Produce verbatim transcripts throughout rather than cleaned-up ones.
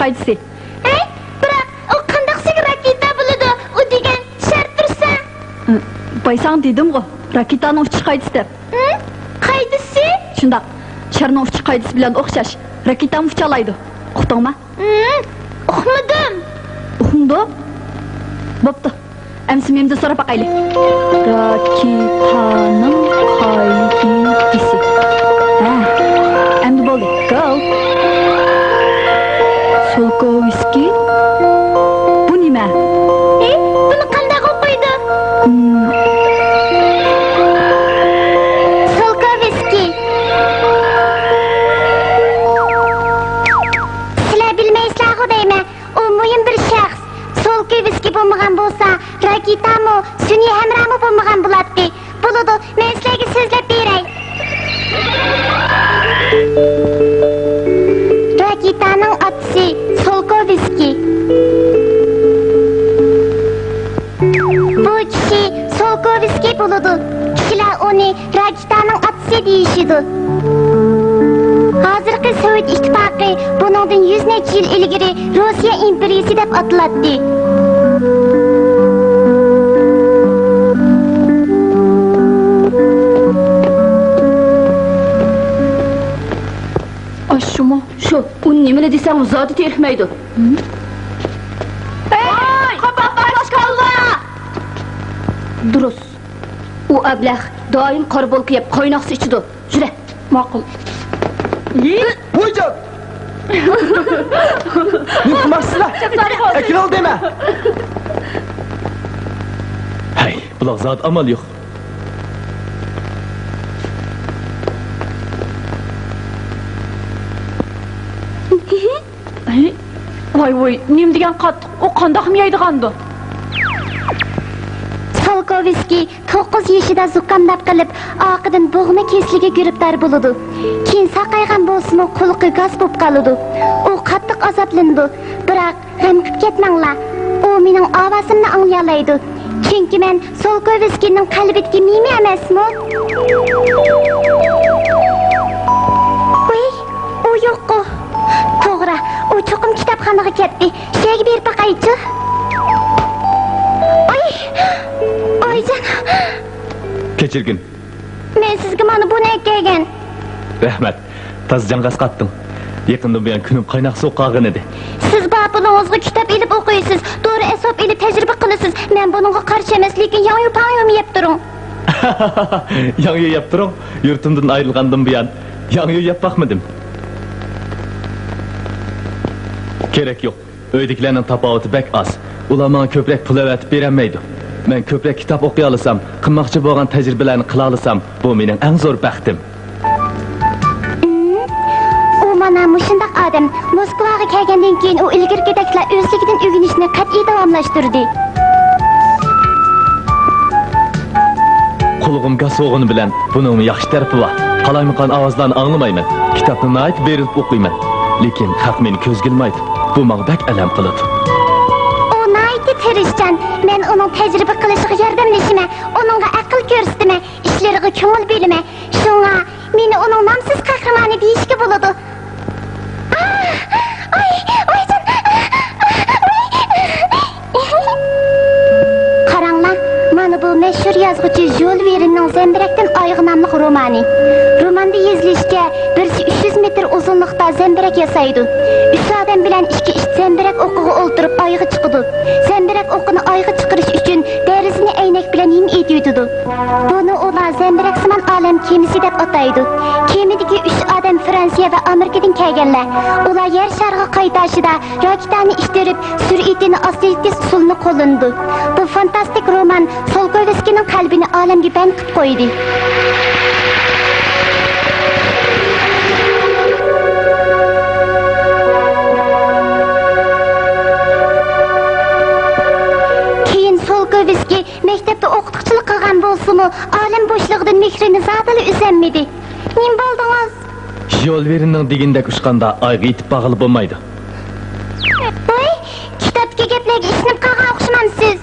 قائىدىسى. ھەي، بىراق، ئۇ قانداق سىگىر راكېتا بولىدۇ؟ ئۇ دېگەن شار تۇرسا. ھە، بايساڭ دېدىمغۇ، راكېتانىڭ ئۇچۇش قائىدىسى دەپ. ھە؟ قائىدىسى؟ شۇنداق. شارنىڭ ئۇچۇش قائىدىسى بىلەن ئوخشاش، راكېتامۇ ئۇچالايدۇ. ئۇقتۇڭما؟ ھە، ئۇقمىدىم. ئۇقمىدىڭ؟ بوپتۇ. ئەمسە مېنىڭدىن سوراپ باقايلى. راكېتانىڭ قائىدىسى. ھە، ئەمدى بولدى. گول. سولكوۋسكىي؟ بۇ نېمە؟ ھە؟ بۇنى قانداق ئوقۇيدۇ؟ ھىم. سولكوۋسكىي. سىلەر بىلمەيسىلەرغۇ دەيمەن. ئۇ مۇھىم بىر شەخس. سولكوۋسكىي بولمىغان بولسا، راكېتامۇ، سۈنئىي ھەمراھمۇ بولمىغان بولاتتى. بولىدۇ، مەن سىلەرگە سۆزلەپ بېرەي. راكېتانىڭ ئاتىسى سولكوۋسكىي. بۇ كىشى سولكوۋسكىي بولىدۇ. كىشىلەر ئۇنى راكېتانىڭ ئاتىسى دېيىشىدۇ. ھازىرقى سوۋېت ئىتتىپاقى بۇنىڭدىن يۈز نەچچە يىل ئىلگىرى روسىيە ئىمپېرىيىسى دەپ ئاتىلاتتى. ئاشۇمۇ؟ شۇ، ئۇ نېمىلا دېسەڭ زادى تېرىكمەيدۇ. ھە؟ ھەي، قاپاق قاچقانلار! دۇرۇس. ئۇ ئەبلەخ دائىم قارا بولكا يەپ، قايناق سۇ ئىچىدۇ. يۈرە. ماقۇل. ۋويجان! نېمە قىلماقچىسىلەر؟ ئەكىرىل دېمە! ھەي، بۇلار زادى ئامال يوق. ۋاي، ۋاي، نېمە دېگەن قاتتىق، ئۇ قانداقمۇ يەيدىغاندۇ؟ سولكوۋسكىي توققۇز يېشىدا زۇكامداپ قېلىپ، ئارقىدىن بوغما كېسىلىگە گىرىپتار بولىدۇ. كېيىن ساقايغان بولسىمۇ، قۇلىقى گاس بولۇپ قالىدۇ. ئۇ قاتتىق ئازابلىنىدۇ. بىراق، غەم قىپ كەتمەڭلار. ئۇ مېنىڭ ئاۋازىمنى ئاڭلىيالايدۇ. چۈنكى مەن سولكوۋسكىينىڭ قەلبىدىكى مىمى ئەمەسمۇ؟ ۋىي، ئۇ يوققۇ. توغرا، ئۇ چوقۇم كىتابخانىغا كەتتى. شۇ يەرگە بېرىپ باقايچۇ. ئاي! ئايجان! كەچۈرگىن. مەن سىزگە مانا بۇنى ئەكەلگەن. رەھمەت. تازا جاڭگاز قاتتىڭ. يېقىندىن بۇيان كۈنۈم قايناق سۇغا قالغان ئىدى. سىز بار پۇلىڭىزغا كىتاب ئېلىپ ئوقۇيسىز، دورا ئەسۋاب ئېلىپ تەجرىبە قىلىسىز. مەن بۇنىڭغا قارشى ئەمەس، لېكىن ياڭيۇ پاڭيۇمۇ يەپ تۇرۇڭ. ياڭيۇ يەپ تۇرۇڭ؟ يۇرتۇمدىن ئايرىلغاندىن بۇيان ياڭيۇ يەپ باقمىدىم. كېرەك يوق. ئۆيدىكىلەرنىڭ تاپاۋىتى بەك ئاز. ئۇلار ماڭا كۆپرەك پۇل ئەۋەتىپ بېرەلمەيدۇ. مەن كۆپرەك كىتاب ئوقۇيالىسام، قىلماقچى بولغان تەجرىبىلەرنى قىلالىسام، بۇ مېنىڭ ئەڭ زور بەختىم. ئۇ مانا مۇشۇنداق ئادەم. موسكۋاغا كەلگەندىن كېيىن ئۇ ئىلگىرىكىدەكلا ئۆزلۈكىدىن ئۆگىنىشنى قەتئىي داۋاملاشتۇردى. قۇلىقىم گاس بولغىنى بىلەن بۇنىڭمۇ ياخشى تەرىپى بار. قالايمىقان ئاۋازلارنى ئاڭلىمايمەن. كىتابنى ناھايىتى بېرىلىپ ئوقۇيمەن. لېكىن خەق مېنى كۆزگە ئىلمايدۇ. بۇ ماڭا بەك ئەلەم قىلىدۇ. ئۇ ناھايىتى تىرىشچان. مەن ئۇنىڭ تەجرىبە قىلىشىغا ياردەملىشىمەن، ئۇنىڭغا ئەقىل كۆرسىتىمەن، ئىشلىرىغا كۆڭۈل بۆلىمەن. شۇڭا مېنى ئۇنىڭ نامسىز قەھرىمانى دېيىشكە بولىدۇ. ئاھ! ئاي! ۋايجان! ئاھ! ۋاي! قاراڭلار، مانا بۇ مەشھۇر يازغۇچى ژۇل ۋېرننىڭ زەمبىرەكتىن ئايىغى ناملىق رومانى. روماندا يېزىلىشىچە، بىرسى ئۈچ يۈز مېتىر ئۇزۇنلۇقتا زەمبىرەك ياسايدۇ. ئۈچ ئادەم بىلەن ئىككى ئىت زەمبىرەك ئوقىغا ئولتۇرۇپ ئايغا چىقىدۇ. زەمبىرەك ئوقىنى ئايغا چىقىرىش ئۈچۈن دەرىزىنى ئەينەك بىلەن ھىم ئېتىۋېتىدۇ. بۇنى ئۇلار زەمبىرەكسىمان ئالەم كېمىسى دەپ ئاتايدۇ. كېمىدىكى ئۈچ ئادەم فرانسىيە ۋە ئامېرىكىدىن كەلگەنلەر. ئۇلار يەر شارىغا قايتارشىدا راكېتانى ئىتتىرىپ، سۈرئىتىنى ئاستىرىلىس ئۇسۇلىنى قوللىنىدۇ. بۇ فانتاستىك رومان سولكوۋسكىينىڭ قەلبىنى ئالەمگە بەند قىلىپ قويدى. كېيىن سولكوۋسكىي مەكتەپتە ئوقۇتقۇچىلىق قىلغان بولسىمۇ، ئالەم بوشلۇقىدىن مېھرىنى زادىلا ئۈزەلمىدى. نېمە بولدىڭىز؟ ژۇل ۋېرننىڭ دېگىنىدەك ئۇچقاندا ئايغا يېتىپ بارغىلى بولمايدۇ. ۋاي، كىتابتىكى گەپلەرگە ئىشىنىپ قالغان ئوخشىمامسىز؟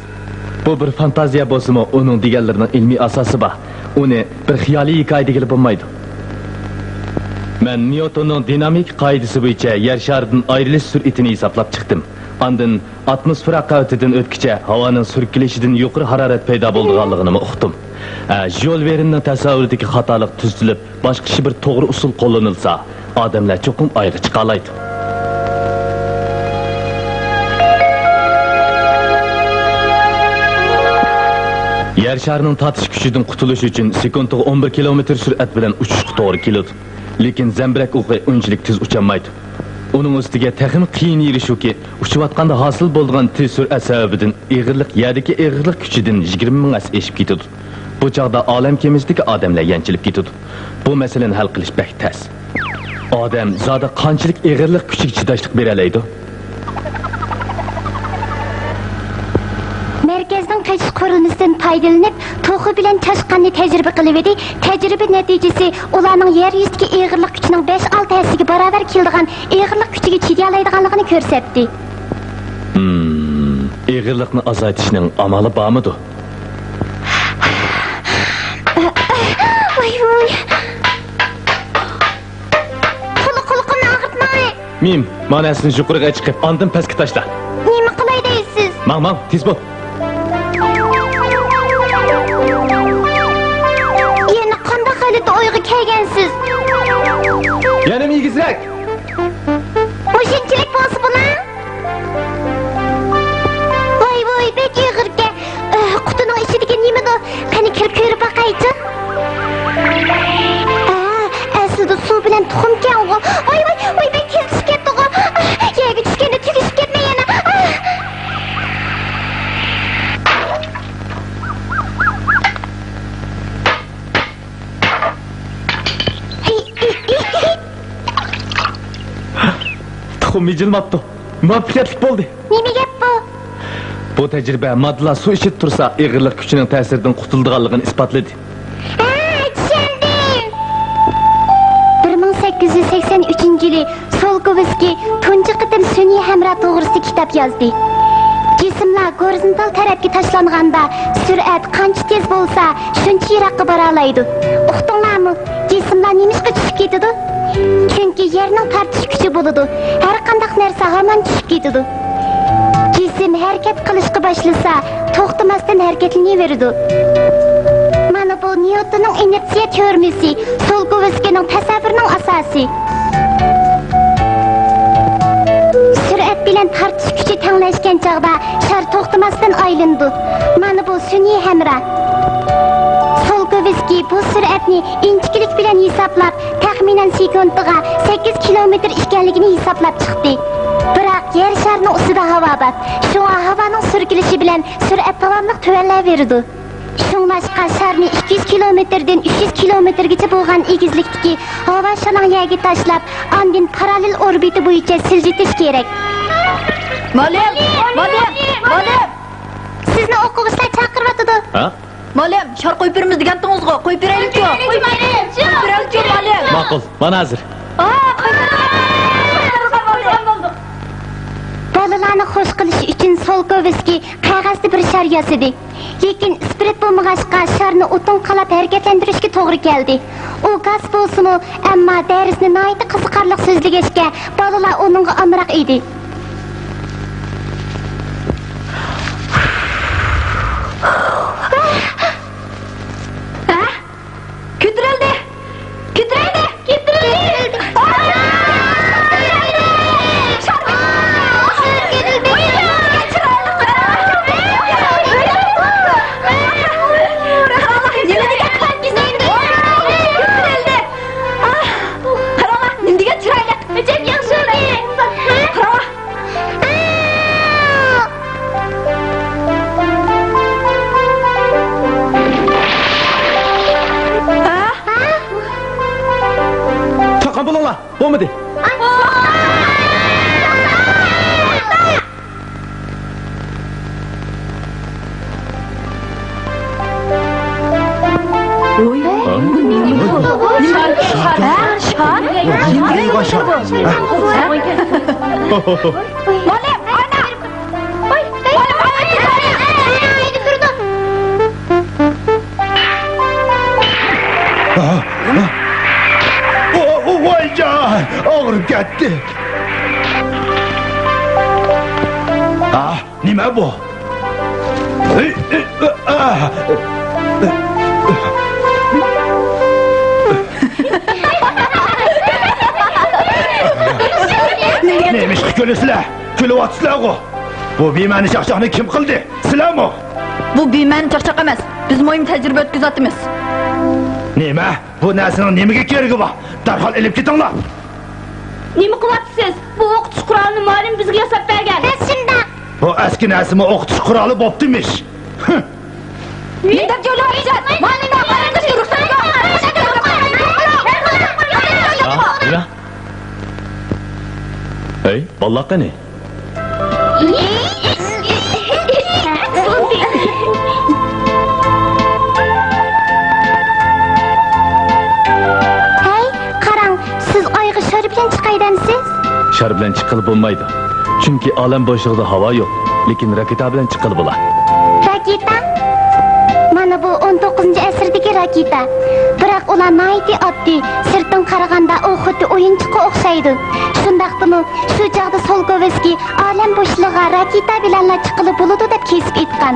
بۇ بىر فانتازىيە بولسىمۇ، ئۇنىڭ دېگەنلىرىنىڭ ئىلمىي ئاساسى بار. ئۇنى بىر خىيالىي ھېكايە دېگىلى بولمايدۇ. مەن نيۇتوننىڭ دىنامىكا قائىدىسى بويىچە يەر شارىدىن ئايرىلىش سۈرئىتىنى ھېسابلاپ چىقتىم. ئاندىن ئاتموسفېرا قەۋىتىدىن ئۆتكىچە ھاۋانىڭ سۈركىلىشىدىن يۇقىرى ھارارەت پەيدا بولىدىغانلىقىنىمۇ ئۇقتۇم. ھە، ژيول ۋېرننىڭ تەسەۋۋۇرىدىكى خاتالىق تۈزىتىلىپ، باشقا بىر توغرا ئۇسۇل قوللىنىلسا، ئادەملەر چوقۇم ئايغا چىقالايدۇ. يەر شارىنىڭ تارتىش كۈچىدىن قۇتۇلۇش ئۈچۈن سېكۇنتىغا ئون بىر كىلومېتىر سۈرئەت بىلەن ئۇچۇشقا توغرا كېلىدۇ. لېكىن زەمبىرەك ئوقى ئۇنچىلىك تېز ئۇچالمايدۇ. ئۇنىڭ ئۈستىگە تېخىمۇ قىيىن يېرى شۇكى، ئۇچۇۋاتقاندا ھاسىل بولىدىغان تېز سۈرئەت سەۋەبىدىن ئېغىرلىق يەردىكى ئېغىرلىق كۈچىدىن يىگىرمە مىڭ ھەسسە ئېشىپ كېتىدۇ. بۇ چاغدا ئالەم كېمىسىدىكى ئادەملەر يانچىلىپ كېتىدۇ. بۇ مەسىلىنى ھەل قىلىش بەك تەس. ئادەم زادى قانچىلىك ئېغىرلىق كۈچىگە چىداشلىق بېرەلەيدۇ؟ مەركەزنىڭ قېچىش قۇرۇلمىسىدىن پايدىلىنىپ، توخۇ بىلەن چاشقاننى تەجرىبە قىلىۋىدى. تەجرىبە نەتىجىسى ئۇلارنىڭ يەر يۈزىدىكى ئېغىرلىق كۈچىنىڭ بەش-ئالتە ھەسسىگە باراۋەر كېلىدىغان ئېغىرلىق كۈچىگە چىدىيالايدىغانلىقىنى كۆرسەتتى. ھىم، ئېغىرلىقنى ئازايتىشنىڭ ئامالى بارمىدۇ؟ ۋاي، ۋاي. قۇلىقىمنى ئاغرىتماي. مىم، مانا سىز يۇقىرىغا چىقىپ، ئاندىن پەسكە تاشلا. نېمە قىلاي دەيسىز؟ ماڭ، ماڭ، تېز بول. يەنە قانداق غەلىتە ئويغا كەلگەنسىز؟ يەنىمۇ ئېگىزرەك. مۇشۇنچىلىك بولسا بولا. ۋاي، ۋاي، بەك ئېغىركەن. ئۆھ، قۇتىنىڭ ئىچىدىكى نېمىدۇ؟ قېنى، كىر كۆرۈپ باقايچۇ. ئە، ئەسلىدە سۇ بىلەن تۇخۇمكەنغۇ. ۋاي، ۋاي، ۋاي، بەك تېز چۈشۈپ كەتتىغۇ. ئاھ، يەرگە چۈشكەندە تۈگىشىپ كەتمەي يەنە. ئاھ. تۇخۇم مىجىلماپتۇ. مۇۋەپپەقىيەتلىك بولدى. نېمە گەپ بۇ؟ بۇ تەجرىبە ماددىلار سۇ ئىچىدە تۇرسا، ئېغىرلىق كۈچىنىڭ تەسىرىدىن قۇتۇلىدىغانلىقىنى ئىسپاتلىدى. ھە، چۈشەندىم. بىر مىڭ سەككىز يۈز سەكسەن ئۈچىنچى يىلى سولكوۋسكىي تۇنجى قېتىم سۈنئىي ھەمراھ توغرىسىدا كىتاب يازدى. جىسىملار گورىزونتال تەرەپكە تاشلانغاندا، سۈرئەت قانچە تېز بولسا، شۇنچە يىراققا بارالايدۇ. ئۇقتۇڭلارمۇ؟ جىسىملار نېمىشقا چۈشۈپ كېتىدۇ؟ چۈنكى يەرنىڭ تارتىش كۈچى بولىدۇ. ھەر قانداق نەرسە ھامان چۈشۈپ كېتىدۇ. جىسىم ھەرىكەت قىلىشقا باشلىسا، توختىماستىن ھەرىكەتلىنىۋېرىدۇ. مانا بۇ نيۇتوننىڭ ئىنېرتسىيە تېئورېمىسى، سولكوۋسكىينىڭ تەسەۋۋۇرىنىڭ ئاساسى. سۈرئەت بىلەن تارتىش كۈچى تەڭلەشكەن چاغدا شار توختىماستىن ئايلىنىدۇ. مانا بۇ سۈنئىي ھەمراھ. سولكوۋسكىي بۇ سۈرئەتنى ئىنچىكىلىك بىلەن ھېسابلاپ، تەخمىنەن سېكۇنتىغا سەككىز كىلومېتىر ئىكەنلىكىنى ھېسابلاپ چىقتى. بىراق يەر شارىنىڭ ئۈستىدە ھاۋا بار. شۇڭا ھاۋانىڭ سۈركىلىشى بىلەن سۈرئەت داۋاملىق تۆۋەنلەۋېرىدۇ. شۇڭلاشقا شارنى ئىككى يۈز كىلومېتىردىن ئۈچ يۈز كىلومېتىرگىچە بولغان ئېگىزلىكتىكى ھاۋا شالاڭ يەرگە تاشلاپ، ئاندىن پاراللېل ئوربىتا بويىچە سىلجىتىش كېرەك. مۇئەللىم! مۇئەللىم! مۇئەللىم! سىزنى ئوقۇغۇچىلار چاقىرىۋاتىدۇ. ھە؟ مۇئەللىم، شار قويۇپ بېرىمىز دېگەنتىڭىزغۇ، قويۇپ بېرەيلىچۇ؟ قويۇپ بېرەيلىچۇ، مۇئەللىم؟ ماقۇل، مانا ھازىر. بالىلارنى خوش قىلىش ئۈچۈن سولكوۋسكىي قەغەزدە بىر شار ياسىدى. لېكىن ئىسپىرت بولمىغاچقا، شارنى ئوتۇن قالاپ ھەرىكەتلەندۈرۈشكە توغرا كەلدى. ئۇ گاس بولسىمۇ، ئەمما دەرسنى ناھايىتى قىزىقارلىق سۆزلىگەچكە، بالىلار ئۇنىڭغا ئامراق ئىدى. ھە؟ كۆتۈرۈلدى! كۆتۈرۈلدى! كۆتۈرۈلدى! كۆتۈرۈلدى! نېمە دېگەن چىرايلىق! ئەجەب ياخشى! قارا! چاققان بولۇڭلار، بولمىدى. ۋوي، بۇ نېمە بۇ؟ شار، شار، شار. مۇئەللىم، ئانا! ۋوي، مۇئەللىم، ئانا! ۋوي، ئۇرۇپ كەتتى. ئاھ، نېمە بۇ؟ نېمىشقا كۈلىسىلەر؟ كۈلۈۋاتىسىلەرغۇ. بۇ بىمەنە چاقچاقنى كىم قىلدى؟ سىلەرمۇ؟ بۇ بىمەنە چاقچاق ئەمەس. بىز مۇھىم تەجرىبە ئۆتكۈزۈۋاتىمىز. نېمە؟ بۇ نەرسىنىڭ نېمىگە كېرىكى بار؟ دەرھال ئېلىپ كېتىڭلار! نېمە قىلىۋاتىسىز؟ بۇ ئوقۇتۇش قورالىنى مۇئەللىم بىزگە ياساپ بەرگەن. بەس شۇنداق. بۇ ئەسكى نەرسىمۇ ئوقۇتۇش قورالى بوپتىمىش. ھىم. نېمە دەپ جۆلەۋاتىسەن؟ مانا مېنىڭ ئايالىمغا رۇخسەت يوق. ھە، نېمە؟ ھەي، بالىلار قېنى؟ ھەي، قاراڭ، سىز ئايغا شار بىلەن چىقاي دەمسىز؟ شار بىلەن چىققىلى بولمايدۇ. چۈنكى ئالەم بوشلۇقىدا ھاۋا يوق. لېكىن راكېتا بىلەن چىققىلى بولا. راكېتا؟ مانا بۇ ئون توققۇزىنچى ئەسىردىكى راكېتا. بىراق ئۇلار ناھايىتى ئاددىي، سىرتتىن قارىغاندا ئۇ خۇددى ئويۇنچۇققا ئوخشايدۇ. شۇنداقتىمۇ، شۇ چاغدا سولكوۋسكىي ئالەم بوشلۇقىغا راكېتا بىلەنلا چىققىلى بولىدۇ دەپ كېسىپ ئېيتقان.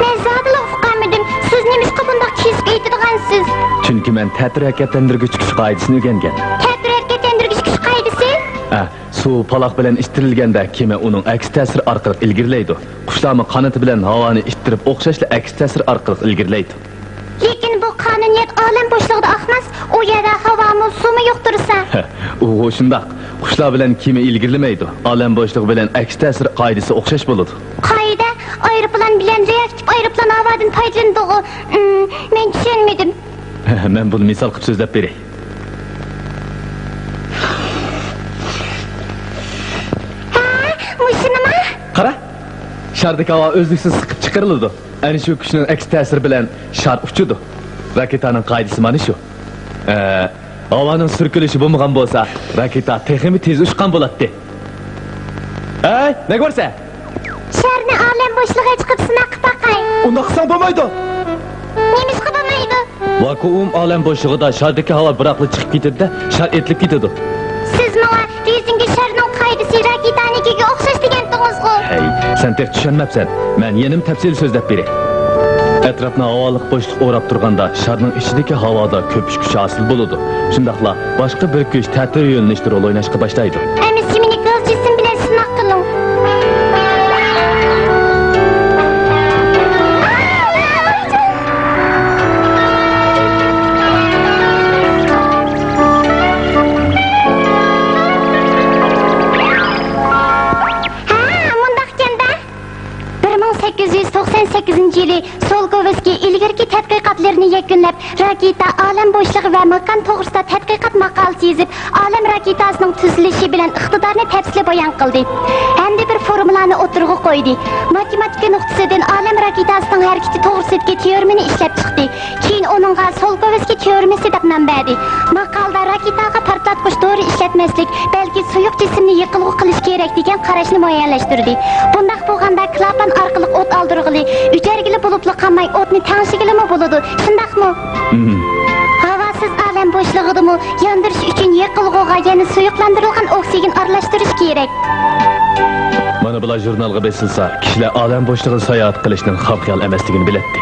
مەن زادىلا ئۇقالمىدىم، سىز نېمىشقا بۇنداق كېسىپ ئېيتىدىغانسىز؟ چۈنكى مەن تەتۈر ھەرىكەتلەندۈرگۈچ كۈچ قائىدىسىنى ئۆگەنگەن. تەتۈر ھەرىكەتلەندۈرگۈچ كۈچ قائىدىسى؟ ھە، سۇ پالاق بىلەن ئىتتىرىلگەندە كېمە ئۇنىڭ ئەكس تەسىرى ئارقىلىق ئىلگىرىلەيدۇ. قۇشلارمۇ قانىتى بىلەن ھاۋانى ئىتتىرىپ ئوخشاشلا ئەكس تەسىر ئارقىلىق ئىلگىرىلەيدۇ. لېكىن بۇ قانۇنىيەت ئالەم بوشلۇقىدا ئاقماس، ئۇ يەردە ھاۋامۇ، سۇمۇ يوق تۇرسا. ئۇغۇ شۇنداق. قۇشلار بىلەن كېمە ئىلگىرىلىمەيدۇ. ئالەم بوشلۇقى بىلەن ئەكس تەسىر قائىدىسى ئوخشاش بولىدۇ. قائىدە؟ ئايروپىلان بىلەن رېئاكتىپ ئايروپىلان ھاۋادىن پايدىلىنىدىغۇ. ئىم، مەن چۈشەنمىدىم. مەن بۇنى مىسال قىلىپ سۆزلەپ بېرەي. ھە، مۇشۇنىما؟ قارا، شاردىكى ھاۋا ئۈزلۈكسىز سىقىپ چىقىرىلىدۇ. ئەنە شۇ كۈچنىڭ ئەكس تەسىرى بىلەن شار ئۇچىدۇ. راكېتانىڭ قائىدىسى مانا شۇ. ئە، ھاۋانىڭ سۈركىلىشى بولمىغان بولسا، راكېتا تېخىمۇ تېز ئۇچقان بولاتتى. ھەي، نەگە بارسەن؟ شارنى ئالەم بوشلۇقىغا چىقىپ سىناق قىلىپ باقاي. ئۇنداق قىلساڭ بولمايدۇ. نېمىشقا بولمايدۇ؟ ۋاكۇئۇم ئالەم بوشلۇقىدا شاردىكى ھاۋا بىراقلا چىقىپ كېتىدۇ-دە، شار ئېتىلىپ كېتىدۇ. سىز ماڭا رېزىنكە شارنىڭ قائىدىسى راكېتانىڭكىگە ئوخشاش دېگەنتىڭىزغۇ؟ ھەي، سەن تېخى چۈشەنمەپسەن. مەن يەنىمۇ تەپسىلىي سۆزلەپ بېرەي. ئەتراپنى ھاۋالىق بوشلۇق ئوراپ تۇرغاندا، شارنىڭ ئىچىدىكى ھاۋادا كۆپۈش كۈچى ھاسىل بولىدۇ. شۇنداقلا باشقا بىر كۈچ تەتۈر يۆنىلىشتە رول ئويناشقا باشلايدۇ. ئەمىسە مېنى گاز جىسىم بىلەن سىناق قىلىڭ. ھە، مۇنداقكەن-دە. بىر مىڭ سەككىز يۈز توقسان سەككىزىنچى يىلى سولكوۋسكىي ئىلگىرىكى تەتقىقاتلىرىنى يەكۈنلەپ، راكېتا، ئالەم بوشلۇقى ۋە ماكان توغرىسىدا تەتقىقات ماقالىسى يېزىپ، ئالەم راكېتاسىنىڭ تۈزۈلۈشى بىلەن ئىقتىدارىنى تەپسىلىي بايان قىلدى ھەمدە بىر فورمۇلانى ئوتتۇرىغا قويدى. ماتېماتىكا نۇقتىسىدىن ئالەم راكېتاسىنىڭ ھەرىكىتى توغرىسىدىكى تېئورېمىنى ئىشلەپ چىقتى. كېيىن ئۇنىڭغا سولكوۋسكىي تېئورېمىسى دەپ نام بەردى. ماقالىدە راكېتاغا پارتلاتقۇچ دورا ئىشلەتمەسلىك، بەلكى سۇيۇق جىسىمنى يېقىلغۇ قىلىش كېرەك دېگەن قاراشنى مۇئەييەنلەشتۈردى. بۇنداق بولغاندا، كىلاپان ئارقىلىق ئوت ئالدۇرغىلى، ئۆچەرگىلى بولۇپلا قالماي، ئوتنى تەڭشىگىلىمۇ بولىدۇ، شۇنداقمۇ؟ مم. ھاۋاسىز ئالەم بوشلۇقىدىمۇ ياندۇرۇش ئۈچۈن يېقىلغۇغا يەنە سۇيۇقلاندۇرۇلغان ئوكسىگېن ئارىلاشتۇرۇش كېرەك. مانا بۇلار ژۇرنالغا بېسىلسا، كىشىلەر ئالەم بوشلۇقىدا ساياھەت قىلىشنىڭ خام خىيال ئەمەسلىكىنى بىلەتتى.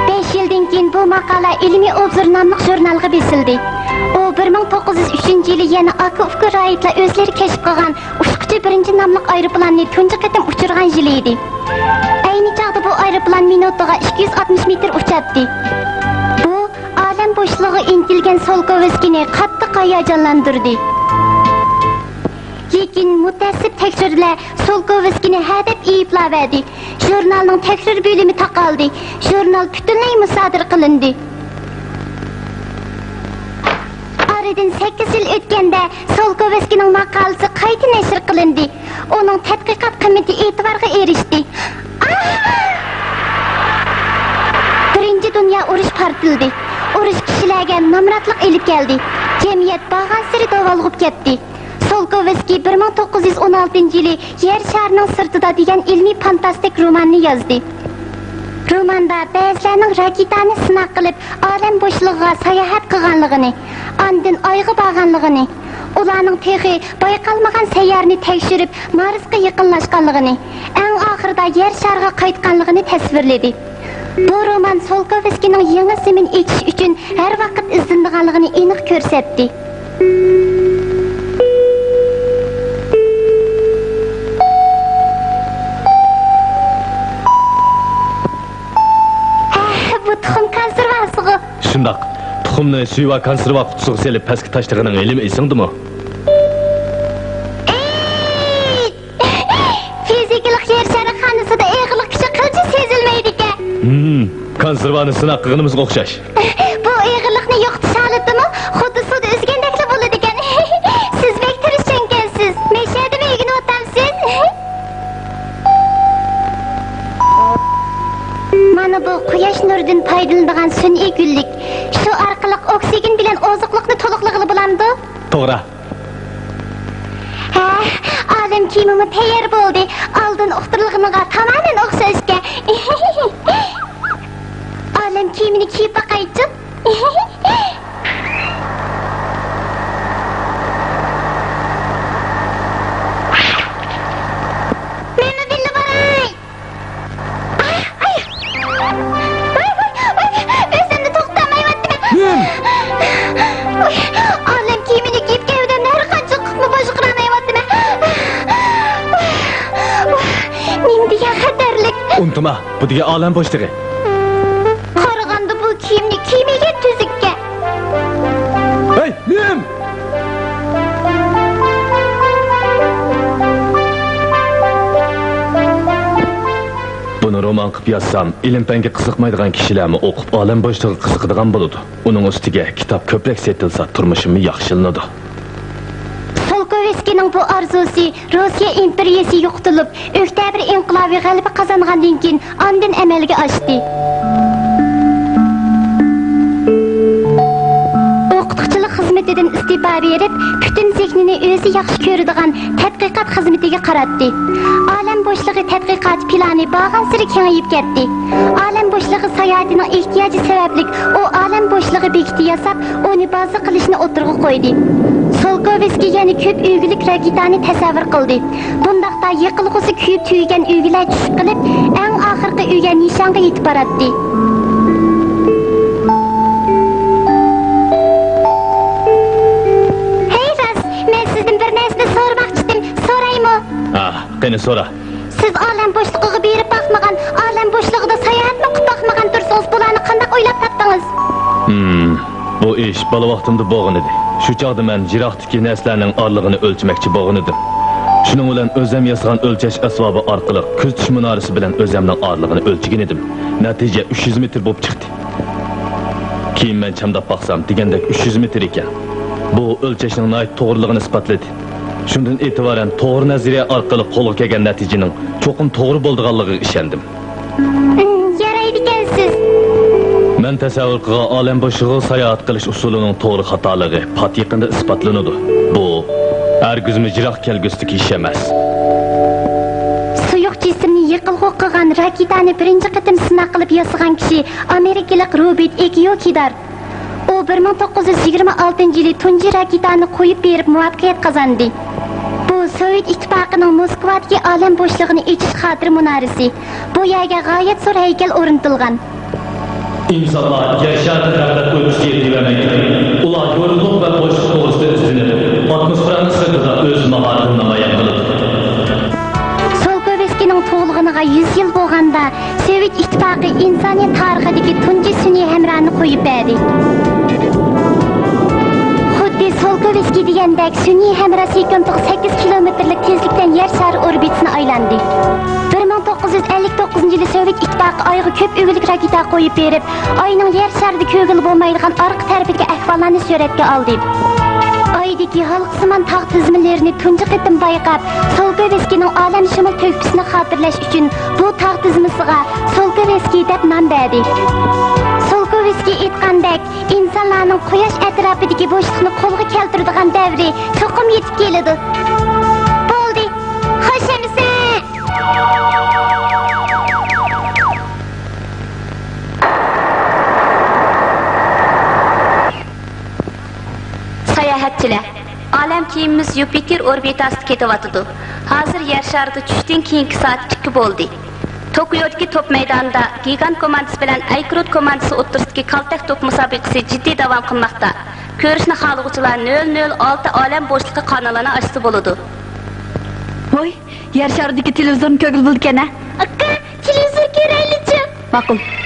بەش يىلدىن كېيىن بۇ ماقالە ئىلمىي ئوبزور ناملىق ژۇرنالغا بېسىلدى. ئۇ بىر مىڭ توققۇز يۈز ئۈچىنچى يىلى يەنە ئاكا-ئۇكا رايىتلار ئۆزلىرى كەشىپ قىلغان ئۇچقۇچى بىرىنچى ناملىق ئايروپىلاننى تۇنجى قېتىم ئۇچۇرغان يىلى ئىدى. ئەينى چاغدا بۇ ئايروپىلان مىنۇتىغا ئىككى يۈز ئاتمىش مېتىر ئۇچاتتى. بۇ ئالەم بوشلۇقىغا ئىنتىلگەن سولكوۋسكىينى قاتتىق ھاياجانلاندۇردى. لېكىن مۇتەئەسسىپ تەكشۈرۈۋلەر سولكوۋسكىينى ھەدەپ ئەيىبلەۋەردى. ژۇرنالنىڭ تەھرىر بۆلۈمى تاقالدى. ژۇرنال پۈتۈنلەي مۇسادىرە قىلىندى. ئارىدىن سەككىز يىل ئۆتكەندە، سولكوۋسكىينىڭ ماقالىسى قايتا نەشر قىلىندى. ئۇنىڭ تەتقىقات قىممىتى ئېتىبارغا ئېرىشتى. بىرىنچى دۇنيا ئۇرۇشى پارتلىدى. ئۇرۇش كىشىلەرگە نامراتلىق ئېلىپ كەلدى. جەمئىيەت بارغانسېرى داۋالغۇپ كەتتى. سولكوۋسكىي بىر مىڭ توققۇز يۈز ئون ئالتىنچى يىلى يەر شارىنىڭ سىرتىدا دېگەن ئىلمىي فانتاستىك روماننى يازدى. روماندا بەزىلەرنىڭ راكېتانى سىناق قىلىپ، ئالەم بوشلۇقىغا ساياھەت قىلغانلىقىنى، ئاندىن ئايغا بارغانلىقىنى، ئۇلارنىڭ تېخى بايقالمىغان سەييارىنى تەكشۈرۈپ، مارسقا يېقىنلاشقانلىقىنى، ئەڭ ئاخىرىدا يەر شارىغا قايتقانلىقىنى تەسۋىرلىدى. بۇ رومان سولكوۋسكىينىڭ يېڭى زېمىن ئېچىش ئۈچۈن ھەر ۋاقىت ئىزدىنىدىغانلىقىنى ئېنىق كۆرسەتتى. ھە، بۇ تۇخۇم كونسېرۋاسىغۇ؟ شۇنداق. تۇخۇمنى سۈيىۋا كونسېرۋا قۇتىسىغا سېلىپ پەسكە تاشلىغىنىڭ ھېلىمۇ ئېسىڭدىمۇ؟ ئېي! فىزىكىلىق يەر شارى خانىسىدا ئېغىرلىق كۈچى قىلچە سېزىلمەيدىكەن. ھىم، كونسېرۋانى سىناق قىلغىنىمىزغا ئوخشاش. بۇ ئېغىرلىقنى يوقىتىش ھالىتىمۇ خۇددى سۇدا ئۈزگەندەكلا بولىدىكەن. سىز بەك تىرىشچانكەنسىز. مەشەدىمۇ ئۆگىنىۋاتامسىز؟ مانا بۇ قۇياش نۇرىدىن پايدىلىنىدىغان سۈنئىي گۈللۈك. شۇ ئارقىلىق ئوكسىگېن بىلەن ئوزۇقلۇقنى تولۇقلىغىلى بولامدۇ؟ توغرا. ھە، ئالەم كىيىمىمۇ تەييار بولدى. ئالدىن ئۇقتۇرۇلغىنىغا تامامەن ئوخشاشكەن. ئالەم كىيىمىنى كىيىپ باقايچۇ. مەنمۇ بىللە باراي. ئاي، ئاي. ۋاي، ۋاي، ۋاي، ئۆزۈمنى توختىتالمايۋاتىمەن. نېمە؟ ۋاي، ئالەم كىيىمىنى كىيىپ، گەۋدەمنى ھەر قانچە قىلىپمۇ باشقۇرالمايۋاتىمەن. ۋاي، ۋاي، نېمە دېگەن خەتەرلىك. ئۇنتۇما، بۇ دېگەن ئالەم بوشلۇقى. قارىغاندا بۇ كىيىمنى كىيمىگەن تۈزۈككەن. ھەي، نېمە؟ بۇنى رومان قىلىپ يازسام، ئىلىم-پەنگە قىزىقمايدىغان كىشىلەرمۇ ئوقۇپ، ئالەم بوشلۇقىغا قىزىقىدىغان بولىدۇ. ئۇنىڭ ئۈستىگە كىتاب كۆپرەك سېتىلسا، تۇرمۇشۇممۇ ياخشىلىنىدۇ. سولكوۋسكىينىڭ بۇ ئارزۇسى روسىيە ئىمپېرىيىسى يوقىتىلىپ، ئۆكتەبىر ئىنقىلابى غەلىبە قازانغاندىن كېيىن ئاندىن ئەمەلگە ئاشتى. ئوقۇتقۇچىلىق خىزمىتىدىن ئىستېپا بېرىپ، پۈتۈن زېھنىنى ئۆزى ياخشى كۆرىدىغان تەتقىقات خىزمىتىگە قاراتتى. ئالەم بوشلۇقى تەتقىقات پىلانى بارغانسېرى كېڭىيىپ كەتتى. ئالەم بوشلۇقى ساياھىتىنىڭ ئېھتىياجى سەۋەبلىك، ئۇ ئالەم بوشلۇقى بېكىتى ياساپ، ئۇنى بازا قىلىشنى ئوتتۇرىغا قويدى. سولكوۋسكىي يەنە كۆپ ئۈلگىلىك راكېتانى تەسەۋۋۇر قىلدى. بۇنداقتا يېقىلغۇسى كۆيۈپ تۈگىگەن ئۈلگىلەر چۈشۈپ قېلىپ، ئەڭ ئاخىرقى ئۈلگە نىشانغا يېتىپ باراتتى. ھەي راست، مەن سىزدىن بىر نەرسىنى سورىماقچىدىم، سورايمۇ؟ ھا، قېنى سورا. سىز ئالەم بوشلۇقىغا بېرىپ باقمىغان، ئالەم بوشلۇقىدا ساياھەتمۇ قىلىپ باقمىغان تۇرسىڭىز، بۇلارنى قانداق ئويلاپ تاپتىڭىز؟ ھىم، بۇ ئىش بالا ۋاقتىمدا بولغانىدى. شۇ چاغدا مەن يىراقتىكى نەرسىلەرنىڭ ئارىلىقىنى ئۆلچىمەكچى بولغانىدىم. شۇنىڭ بىلەن ئۆزۈم ياسىغان ئۆلچەش ئەسۋابى ئارقىلىق كۆزىتىش مۇنارىسى بىلەن ئۆزۈمنىڭ ئارىلىقىنى ئۆلچىگەنىدىم. نەتىجە ئۈچ يۈز مېتىر بولۇپ چىقتى. كېيىن مەن چامداپ باقسام، دېگەندەك ئۈچ يۈز مېتىر ئىكەن. بۇ ئۆلچەشنىڭ ناھايىتى توغرىلىقىنى ئىسپاتلىدى. شۇندىن ئېتىبارەن توغرا نەزەرىيە ئارقىلىق قولغا كەلگەن نەتىجىنىڭ چوقۇم توغرا بولىدىغانلىقىغا ئىشەندىم. يارايدىكەنسىز. مەن تەسەۋۋۇر قىلغان ئالەم بوشلۇقىغا ساياھەت قىلىش ئۇسۇلىنىڭ توغرا خاتالىقى پات يېقىندا ئىسپاتلىنىدۇ. بۇ ھەرگىزمۇ يىراق كەلگۈسىدىكى ئىش ئەمەس. سۇيۇق جىسىمنى يېقىلغۇ قىلغان راكېتانى بىرىنچى قېتىم سىناق قىلىپ ياسىغان كىشى ئامېرىكىلىق روبېرت ئېكىيوكىدار. ئۇ بىر مىڭ توققۇز يۈز يىگىرمە ئالتىنچى يىلى تۇنجى راكېتانى قويۇپ بېرىپ مۇۋەپپەقىيەت قازاندى. بۇ سوۋېت ئىتتىپاقىنىڭ موسكۋادىكى ئالەم بوشلۇقىنى ئېچىش خاتىرە مۇنارىسى. بۇ يەرگە غايەت زور ھەيكەل ئورنىتىلغان. ئىنسانلار يەر شارىدا رىقابەت قىلىپ كۈچ يېتىۋەرمەيدۇ. ئۇلار يورۇقلۇق ۋە بوشلۇق توغرىسىدا ئىزدىنىپ، ئاتموسفېرانىڭ سىرتىدا ئۆز ماھارىتىنى نامايان قىلىدۇ. سولكوۋسكىينىڭ تۇغۇلغىنىغا يۈز يىل بولغاندا، سوۋېت ئىتتىپاقى ئىنسانىيەت تارىخىدىكى تۇنجى سۈنئىي ھەمراھنى قويۇپ بەردى. خۇددى سولكوۋسكىي دېگەندەك، سۈنئىي ھەمراھ سېكۇنتىغا سەككىز كىلومېتىرلىك تېزلىك بىلەن يەر شارى ئوربىتىسىنى ئايلاندى. بىر مىڭ توققۇز يۈز ئەللىك توققۇزىنچى يىلى سوۋېت ئىتتىپاقى ئايغا كۆپ ئۈلگىلىك راكېتا قويۇپ بېرىپ، ئاينىڭ يەر شارىدا كۆرگىلى بولمايدىغان ئارقا تەرىپىدىكى ئەھۋاللارنى سۈرەتكە ئالدى. ئايدىكى ھالقىسىمان تاغ تىزمىلىرىنى تۇنجى قېتىم بايقاپ، سولكوۋسكىينىڭ ئالەمشۇمۇل تۆھپىسىنى خاتىرىلەش ئۈچۈن بۇ تاغ تىزمىسىغا سولكوۋسكىي دەپ نام بەردى. سولكوۋسكىي ئېيتقاندەك، ئىنسانلارنىڭ قۇياش ئەتراپىدىكى بوشلۇقنى قولغا كەلتۈرىدىغان دەۋرى چوقۇم يېتىپ كېلىدۇ. بولدى، خوش ئەمىسە! چىلە. ئالەم كېمىمىز يۇپىتېر ئوربىتاسىدا كېتىۋاتىدۇ. ھازىر يەر شارىدا چۈشتىن كېيىنكى سائەت ئىككى بولدى. توكيودىكى توپ مەيدانىدا گىگانت كوماندىسى بىلەن ئەيكروت كوماندىسى ئوتتۇرىسىدىكى كالتەك توپ مۇسابىقىسى جىددىي داۋام قىلماقتا. كۆرۈشنى خالىغۇچىلار نۆل نۆل ئالتە ئالەم بوشلۇقى قانىلىنى ئاچسا بولىدۇ. ھوي، يەر شارىدىكى تېلېۋىزورنى كۆرگىلى بولىدىكەن ھە؟ ئاكا، تېلېۋىزور كۆرەيلىچۇ؟ ماقۇل.